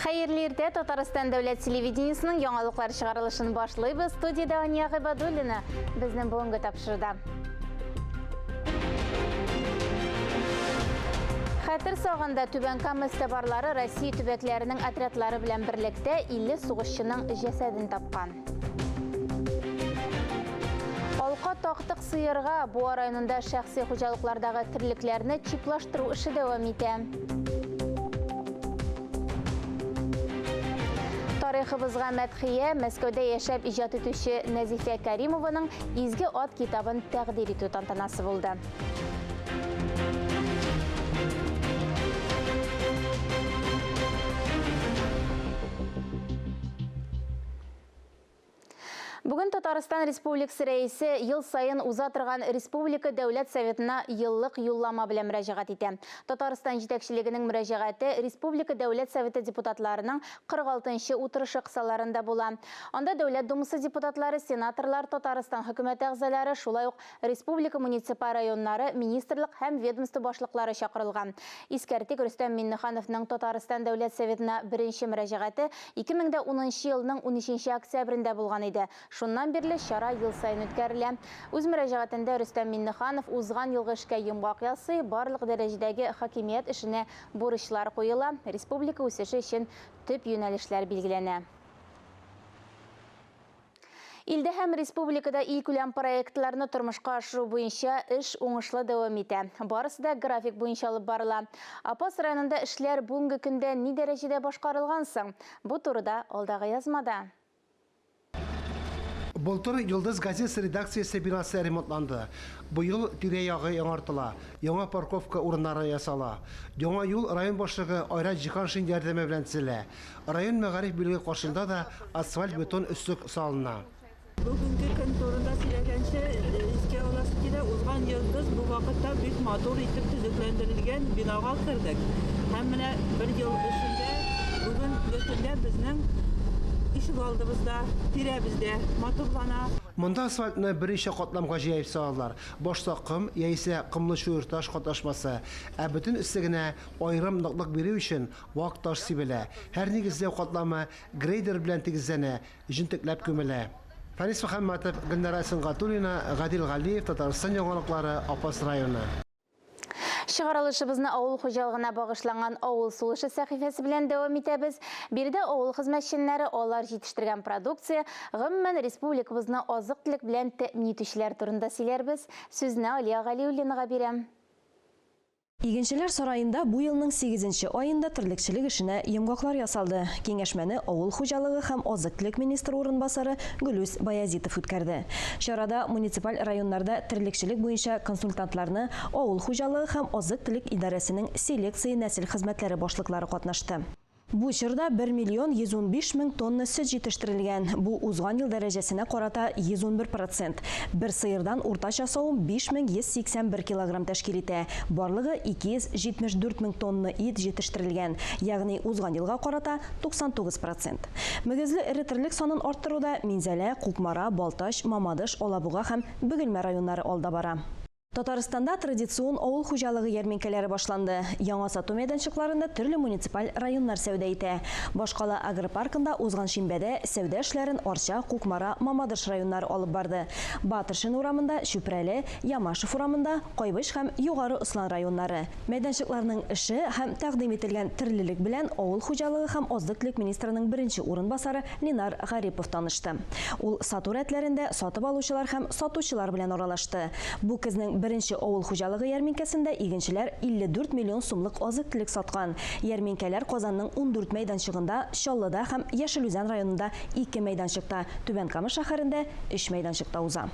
Хәерле иртә, Татарстан дәүләт телевидениесының яңалыклар чыгарылышын башлыйбыз. Студиядә Ания Гыйбадуллина. Безнең бүгенге тапшыруда. Хәтер сагында Түбән Кама эзтабарлары Россия төбәкләренең отрядлары белән берлектә 50 сугышчының җәсәден тапкан. Алка тактык сыерга. Буа районында шәхси хуҗалыклардагы терлекләрне чиплаштыру эше дәвам итә. Тарихыбызга мәдхия, Мәскәүдә яшәп иҗат итүче Нәзифә Кәримованың Изге ат китабын тәкъдир итү тантанасы булды. Бүген Татарстан Республикасы Рәисе ел саен уза торган Республика Дәүләт Советына еллык юллама белән мөрәҗәгать итә. Татарстан җитәкчелегенең мөрәҗәгате Республика Дәүләт Советы депутатларының 46 нчы утырышы кысаларында була. Анда Дәүләт Думасы депутатлары, сенаторлар, Татарстан Хөкүмәте әгъзалары, шулай ук Республика муниципаль районнары, министрлык һәм ведомство башлыклары чакырылган. Искәртик, Рөстәм Миңнехановның Татарстан Дәүләт Советына беренче мөрәҗәгате 2010 нчы елның унөченче октябрендә булган иде. Шуннан бирле чара ел саен үткәрелә. Үз мөрәҗәгатендә Рөстәм Миңнеханов узган елгы эшкә йомгак ясый, барлык дәрәҗәдәге хакимият эшенә бурычлар куела, республика үсеше өчен төп юнәлешләр билгеләнә. Илдә һәм республикада илкүләм проектларны тормышка ашыру буенча эш уңышлы дәвам итә. Барысы да график буенча алып барыла. Апас районында эшләр бүгенге көндә ни дәрәҗәдә башкарылган соң? Бу турыда алдагы язмада. Былтыр Йолдыз газетасы редакциясе бинасы ремонтланды. Быел тирә-ягы яңартыла, яңа парковка урыннары ясала. Яңа юл район башлыгы Айрат Җиһаншин ярдәме белән төзелә. Район мәгариф бүлеге каршында да асфальт-бетон өслек салына. Бүгенге көн турында сөйләгәнче, искә аласы килә, узган ел без бу вакытта бик матур итеп төзекләндерелгән бинага кердек. Һәм менә бер ел эчендә бүгенге көндә безнең ишегалдыбыз да, тирәбез дә матурлана. Монда асфальтны берничә катламга җәеп салалар. Башта ком яисә комлы чуерташ катнашмасы, ә бөтен өслегенә аерым ныклык бирү өчен Вак таш сибелә. Һәр нигезләү катламы грейдер белән тигезләнә, җентекләп күмелә. Фәнис Мөхәммәтов, Гөлнара Сөнгатуллина, Гадил Галиев, Татарстан яңалыклары, Апас районы. Чыгарылышыбызны авыл хуҗалыгына багышланган Авыл сулышы сәхифәсе белән дәвам итәбез. Биредә авыл хезмәтчәннәре, алар җитештергән продукция, гомумән, республикабызны азык-төлек белән тәэмин итүчеләр турында сөйләрбез. Сүзне Алия Галиуллинага бирәм. Игенчеләр сараенда бу елның сигезенче аенда терлекчелек эшенә йомгаклар ясалды. Киңәшмәне авыл хуҗалыгы һәм азык-төлек министры урынбасары Гөлүс Баязитов үткәрде. Чарада муниципаль районнарда терлекчелек буенча консультантларны авыл хуҗалыгы һәм азык-төлек идарәсенең селекция-нәсел хезмәтләре башлыклары катнашты. Бу чорда бер миллион 115 мең тонна сөт җитештерелгән, бу узган ел дәрәҗәсенә карата 111 процент. Бер сыердан уртача савым 5181 килограмм тәшкил итә, барлыгы 274 мең тонна ит җитештерелгән, ягъни узган елга карата 99 процент. Мөгезле эре терлек санын арттыруда Минзәлә, Кукмара, Балтач, Мамадыш, Алабуга һәм Бөгелмә районнары алда бара. Татарстанда традицион авыл хуҗалыгы ярминкәләре башланды. Яңа сату мәйданчыкларында төрле муниципаль районнар сәүдә итә. Башкала агропаркында узган шимбәдә сәүдә эшләрен Арча, Кукмара, Мамадыш районнары алып барды. Батыршин урамында, Чүпрәле, Ямашев урамында, Кайбыч һәм Югары Ослан районнары. Мәйданчыкларның эше һәм тәкъдим ителгән терлелек белән авыл хуҗалыгы һәм азык-төлек министрының беренче урынбасары Ленар Гарипов танышты. Ул сату рәтләрендә сатып алучылар һәм сатучылар белән аралашты. Бу көзнең беренче авыл хуҗалыгы ярминкәсендә игенчеләр 54 миллион сумлык азык-төлек саткан. Ярминкәләр Казанның 14 мәйданчыгында, Чаллыда һәм Яшел Үзән районында ике мәйданчыкта, Түбән Кама шәһәрендә өч мәйданчыкта уза.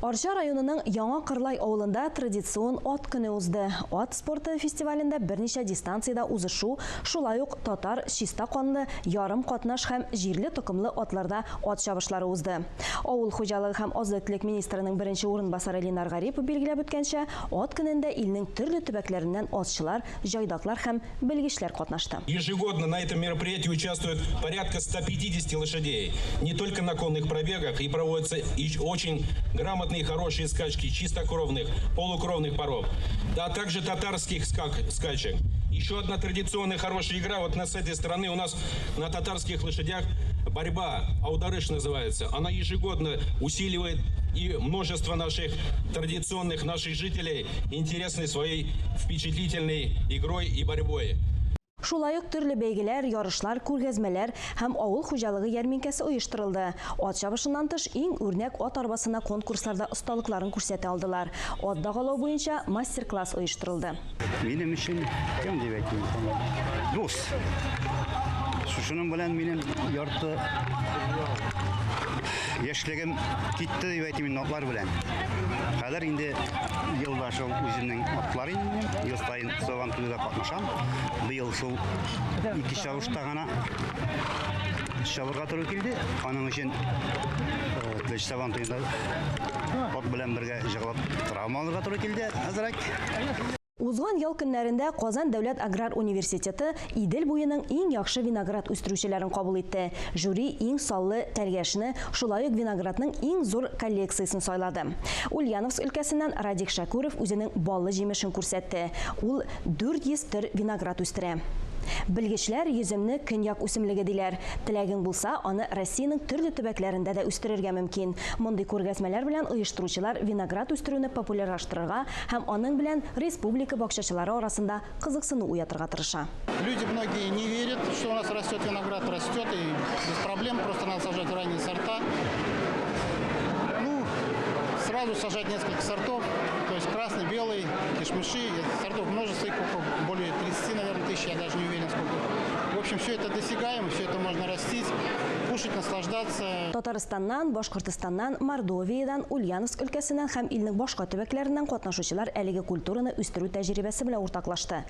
Арча районының Яңа Кырлай авылында традицион Ат көне узды. Ат спорты фестивалендә берничә дистанциядә узышу, шулай ук татар, чиста канлы, ярым катнаш һәм җирле токымлы атларда ат чабышлары узды. Авыл хуҗалыгы һәм азык-төлек министрының беренче урынбасары Ленар Гарипов билгеләп үткәнчә, Ат көнендә илнең төрле төбәкләреннән атчылар, җайдаклар һәм белгечләр катнашты. Ежегодно на этом мероприятии участвует порядка 150 лошадей. Не только на конных пробегах, и проводятся очень грамотные, хорошие скачки чистокровных, полукровных пород, а также татарских скачек. Еще одна традиционная хорошая игра. Вот на с этой стороны у нас на татарских лошадях борьба. Аударыш называется. Она ежегодно усиливает и множество наших традиционных наших жителей интересной своей впечатлительной игрой и борьбой. Шулай ук төрле бәйгеләр, ярышлар, күргәзмәләр һәм авыл хуҗалыгы ярминкәсе оештырылды. Ат чабышыннан тыш, иң үрнәк ат арбасына конкурсларда осталыкларын күрсәтә алдылар. Ат дагалау буенча мастер-класс оештырылды. Минем өчен, кем дип әйтим, дус. Шушының белән минем ярты яшьлегем китте дип әйтим инде атлар белән. Хәзер инде елда шул үземнең атлар инде, ел саен Сабан туйда катнашам. Быел шул ике чабышта гына чабырга туры килде. Аның өчен Теләче Сабан туенда ат белән бергә җыгылып травма алырга туры килде әзрәк. Узган ял көннәрендә Казан дәүләт аграр университеты Идел буеның иң яхшы виноград үстерүчеләрен кабул итте. Жюри иң саллы тәлгәшне, шулай ук виноградның иң зур коллекциясен сайлады. Ульяновск өлкәсеннән Радик Шәкүров үзенең баллы җимешен күрсәтте. Ул 400 төр виноград үстерә. Белгечләр йөземне көньяк үсемлеге диләр. Теләгең булса, аны Россиянең төрле төбәкләрендә дә үстерергә мөмкин. Мондый күргәзмәләр белән оештыручылар виноград үстерүне популярлаштырырга һәм аның белән республика бакчачылары арасында кызыксыну уятырга тырыша. Люди многие не верят, что у нас растет виноград, растет и без проблем, просто надо сажать ранние сорта. Ну, сразу сажать несколько сортов, то есть красный, белый, кишмиши, сортов множество, их более 30, наверное, тысяч, я даже не уверен сколько. В общем, все это досягаемо, все это можно растить, кушать, наслаждаться. Татарстаннан, Башкортостаннан, Мордовиядән, Ульяновск өлкәсеннән һәм илнең башка төбәкләреннән катнашучылар әлеге культураны үстерү тәҗрибәсе белән уртаклашты.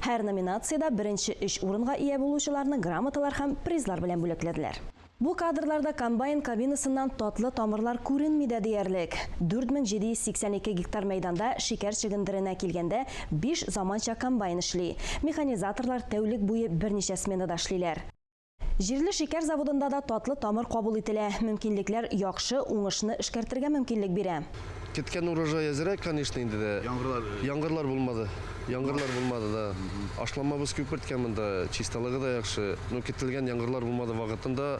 Һәр номинациядә беренче өч урынга ия булучыларны грамоталар һәм призлар белән бүләкләделәр. Бу кадрларда комбайн кабинасыннан татлы тамырлар күренми дә диярлек. 4782 гектар мәйданда шикәр чөгендеренә килгәндә 5 заманча комбайн эшли. Механизаторлар тәүлек буе берничә сменада эшлиләр. Җирле шикәр заводында да татлы тамыр кабул ителә. Мөмкинлекләр яхшы, уңышны эшкәртергә мөмкинлек бирә. Киткән урожай әзрәк, конечно, инде дә. Яңгырлар. Яңгырлар булмады. Яңгырлар булмады да. Ашламабыз күп керткән монда, чисталыгы да яхшы. Ну, кителгән яңгырлар булмады вакытында.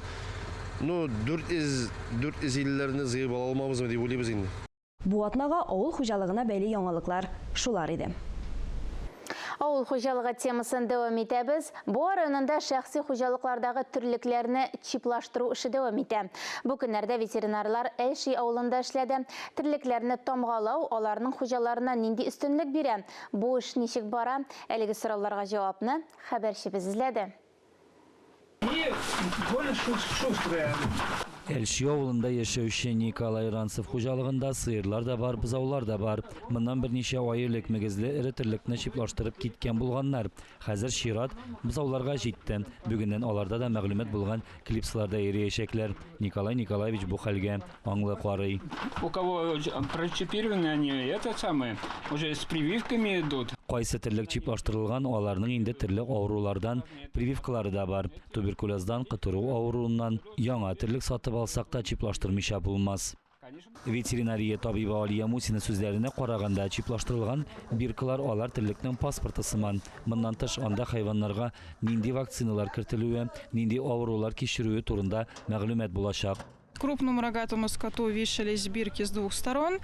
Ну, 400 450-ләрне җыеп ала алмабызмы дип уйлыйбыз инде. Бу атнага авыл хуҗалыгына бәйле яңалыклар шулар иде. Авыл хуҗалыгы темасын дәвам итәбез. Буа районында шәхси хуҗалыклардагы терлекләрне чиплаштыру эше дәвам итә. Бу көннәрдә ветеринарлар Әлши авылында эшләде. Терлекләрне тамгалау аларның хуҗаларына нинди өстенлек бирә? Бу эш ничек бара? Әлеге сорауларга җавапны хәбәрчебез эзләде. И более шустрая. Әлши авылында яшәүче Николай Ранцев хуҗалыгында сыерлар да бар, бозаулар да бар. Моннан берничә ай элек мөгезле эре терлекне чиплаштырып киткән булганнар. Хәзер чират бозауларга җитте. Бүгеннән аларда да мәгълүмат булган клипсларда йөриячәкләр. Николай Николаевич бу хәлгә аңлы карый. У кого прочипированы они, это самое, уже с прививками идут. Кайсы терлек чиплаштырылган, аларның инде төрле авырулардан прививкалары да бар. Туберкулездан, котыру авыруыннан яңа терлек сатып алсак та чиплаштырмыйча булмас. Ветеринария табибы Алия Мусина сүзләренә караганда, чиплаштырылган биркалар алар терлекнең паспорты сыман. Моннан тыш анда хайваннарга нинди вакциналар кертелүе, нинди авырулар кичерүе турында мәгълүмат булачак. Крупному рогатому скоту вешались бирки с двух сторон.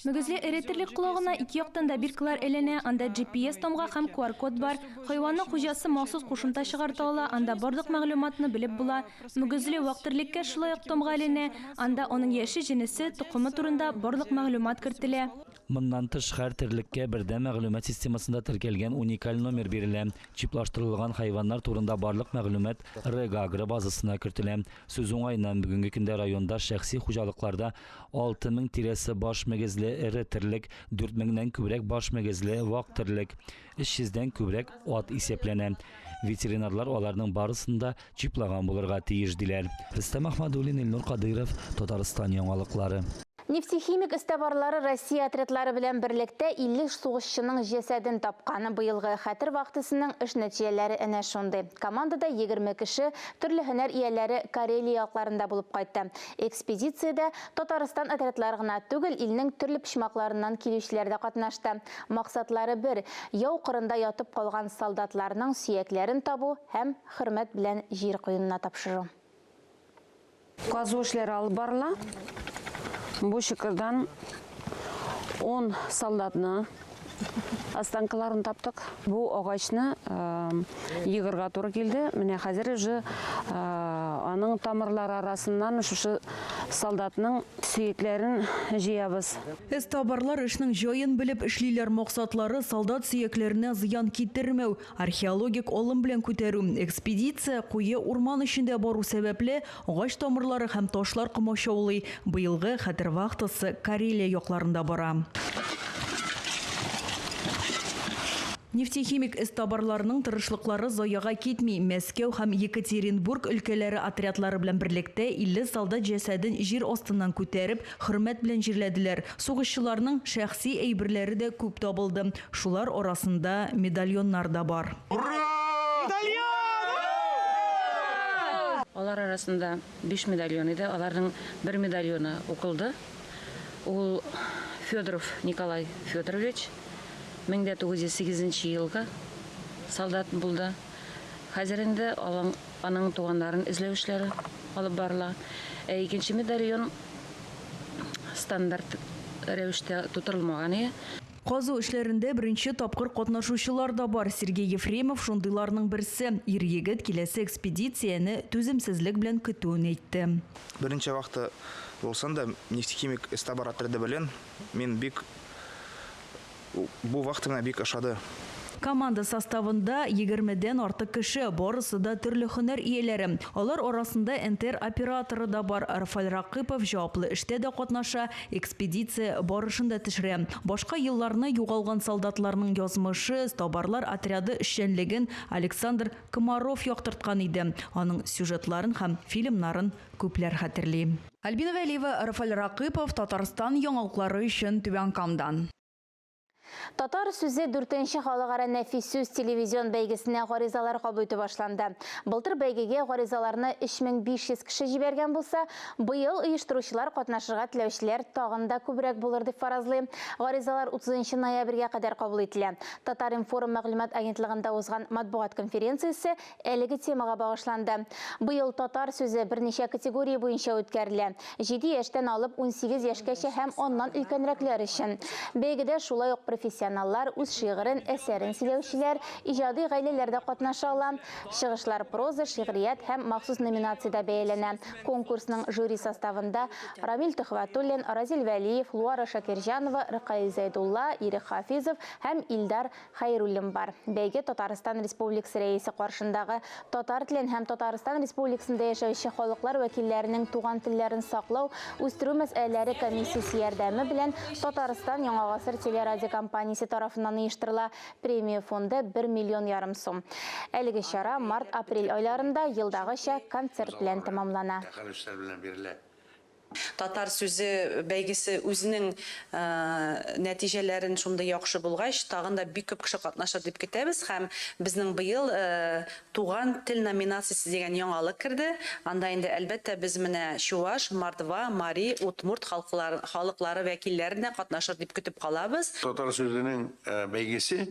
Мөгезле эре терлек колагына ике яктан да биркалар эленә, анда GPS тамга һәм QR-код бар. Хайванның хуҗасы махсус кушымта чыгарта ала, анда барлык мәгълүматны белеп була. Мөгезле вак терлеккә шулай ук тамга эленә, анда аның яше, җенесе, токымы турында барлык мәгълүмат кертелә. Моннан тыш һәр терлеккә бердәм мәгълүмат системасында теркәлгән уникаль номер бирелә. Чиплаштырылган хайваннар турында барлык мәгълүмат РЭГАГРО базасына кертелә. Сүз уңаеннан бүгенге көндә районда шәхси хуҗалыкларда 6000 тирәсе баш мөгезле эре терлек, 4000-нән күбрәк баш мөгезле вак терлек, 300-дән күбрәк ат исәпләнә. Ветеринарлар аларның барысын да чиплаган булырга тиеш диләр. Рөстәм Ахмадуллин, Илнур Кадыров, Татарстан яңалыклары. Нефтехимик эзтабарлары Россия отрядлары белән берлектә 50 сугышчының җәсәден тапкан. Быелгы Хәтер вахтасының эш нәтиҗәләре әнә шундый. Командада 20 кеше, төрле һөнәр ияләре Карелия якларында булып кайтты. Экспедициядә Татарстан отрядлары гына түгел, илнең төрле почмакларыннан килүчеләр дә катнашты. Максатлары бер, яу кырында ятып калган солдатларның сөякләрен табу һәм хөрмәт белән җир куенына тапшыру. Казу эшләре алып барыла. Бу чокырдан 10 солдатны останкаларын таптык. Бу агачны егырга туры килде. Менә хәзер уже аның тамырлары арасыннан шушы солдатның сөякләрен җыябыз. Эзтабарлар эшнең җаен белеп эшлиләр. Максатлары, солдат сөякләренә зыян китермәү. Археологик алым белән күтәрү. Экспедиция куе урман эчендә бару сәбәпле, агач тамырлары һәм ташлар комачаулый. Быелгы Хәтер вахтасы Карелия якларында бара. Нефтехимик эзтабарларының тырышлыклары заяга китми. Мәскәү һәм Екатеринбург өлкәләре отрядлары белән берлектә 50 солдат җәсәден җир астыннан күтәреп, хөрмәт белән җирләделәр. Сугышчыларның шәхси әйберләре дә күп табылды. Шулар арасында медальоннар да бар. Ура! Медальон! Алар арасында биш медальон иде. Аларның бер медальоны укылды. Ул Федоров Николай Федорович, 1908 нче елгы солдат булды. Хәзер инде аның туганнарын эзләү эшләре алып барыла. Ә икенче медальон стандарт рәвештә тутырылмаган ие. Казу эшләрендә беренче тапкыр катнашучылар да бар. Сергей Ефремов шундыйларның берсе. Ир-егет киләсе экспедицияне түземсезлек белән көтүен әйтте. Беренче вахта булсын да, Нефтехимик эзтабар отряды белән мин бик Бу вахта миңа бик ошады. Команда составында егермедән артык кеше, барысы да төрле һөнәр ияләре. Алар арасында НТР операторы да бар. Рафаль Ракыпов җаваплы эштә дә катнаша, экспедиция барышын да төшерә. Башка елларны югалган солдатларның язмышы, эзтабарлар отряды эшчәнлеген Александр Комаров яктырткан иде. Аның сюжетларын һәм фильмнарын күпләр хәтерли. Альбина Вәлиева, Рафаль Ракыпов, Татарстан яңалыклары өчен Түбән Камадан. Татар сүзе дүртенче халыкара нәфис сүз телевизион бәйгесенә гаризалар кабул итү башланды. Былтыр бәйгегә гаризаларны 3500 кеше җибәргән булса, быел оештыручылар катнашырга теләүчеләр тагын да күбрәк булыр дип фаразлый. Гаризалар 30 ноябрьгә кадәр кабул ителә. Татар-информ мәгълүмат агентлыгында узган матбугат конференциясе Әлеге темага багышланды. Быел Татар сүзе берничә категория буенча үткәрелә. Җиде яшьтән алып 18 яшькәчә һәм аннан өлкәнрәкләр өчен. Бәйгедә шулай ук профессионаллар, үз шигырен, әсәрен сөйләүчеләр, иҗади гаиләләр дә катнаша ала. Чыгышлар проза, шигърият һәм махсус номинациядә бәяләнә. Конкурсның жюри составында Рамил Төхвәтуллин, Разил Вәлиев, Луара Шакирҗанова, Ркаил Зәйдулла, Ирек Хафизов һәм Илдар Хәйруллин бар. Бәйге Татарстан Республикасы Рәисе каршындагы Татар телен һәм Татарстан Республикасында яшәүче халыклар вәкилләренең туган телләрен саклау, үстерү мәсьәләләре комиссиясе ярдәме белән Татарстан Яңа гасыр телерадиокомпаниясе тарафыннан оештырыла. Премия фонды бер миллион ярым сум. Әлеге чара март-апрель айларында елдагыча концерт белән тәмамлана. Тәхәррүшләр белән бирелә. Татар сүзе бәйгесе үзенең нәтиҗәләрен шундый яхшы булгач, тагын да бик күп кеше катнашыр дип көтәбез һәм безнең быел Туган тел номинациясе дигән яңалык керде. Анда инде, әлбәттә, без менә чуваш, мордва, мари, удмурт халкылар халыклары вәкилләрен дә катнашыр дип көтеп калабыз. Татар сүзенең бәйгесе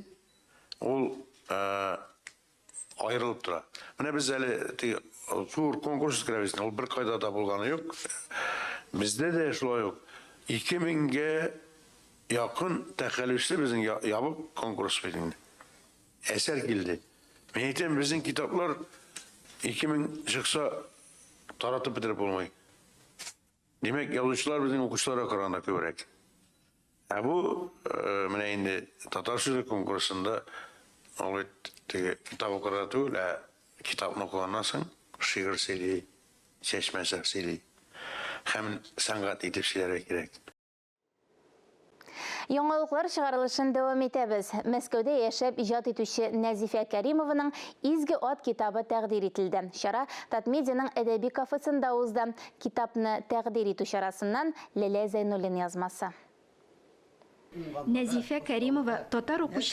ул аерылып тора. Менә без әле теге зур конкурс үткәрәбез, ул беркайда да булганы юк. Бездә дә шулай ук 2000гә якын тәхәллүсле безнең ябык конкурс бит инде. Әсәр килде. Мин әйтәм, безнең китаплар 2000 чыкса таратып бетереп булмый. Димәк, язучылар безнең укучыларга караганда күбрәк. Ә бу менә инде татар сүзе конкурсында ул бит теге китап укырга түгел, ә китапны укыганнан соң шигырь сөйли, чәчмә сөйли. Һәм сәнгать итеп сөйләргә кирәк. Яңалыклар чыгарылышын дәвам итәбез. Мәскәүдә яшәп иҗат итүче Нәзифә Кәримованың Изге ат китабы тәкъдир ителде. Чара Татмедианың әдәби кафесында узды. Китапны тәкъдир итү чарасыннан Ләлә Зәйнуллина язмасы. Нәзифә Кәримова татар укучылары.